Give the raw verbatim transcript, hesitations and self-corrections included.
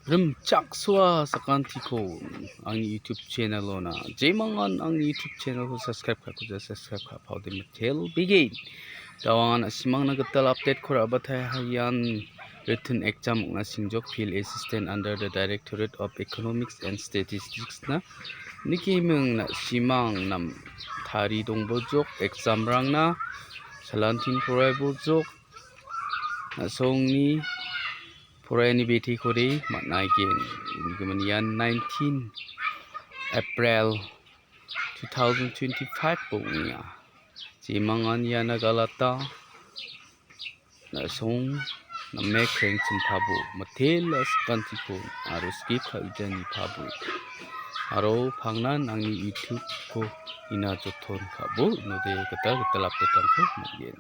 Rimchaksoa sakantiko angni YouTube channel-ona. Jemangan angni YouTube channel-ko subscribe ka·kuja, subscribe ka·paode mitel begin. Dawangan a·simangna gital update-ko ra·batai. Ian written exam ong·a singjok, Field Assistant under the Directorate of Economics and Statistics-na. Nikiming na·simang nam tari dongbojok exam-rangna. Salantin poraibo jok. Na·songni poraiani bitikode man·aigen. Uni gimin ian nineteen April two thousand twenty-five-bo ong·a. Jemangan iana galata. Na·song name krengchim pabo, mitela sakantiko aro skip ka·ija ni pabo. Aro pangnan angni YouTube-ko ina joton ka·bo, inode gital gital update-rangko man·gen.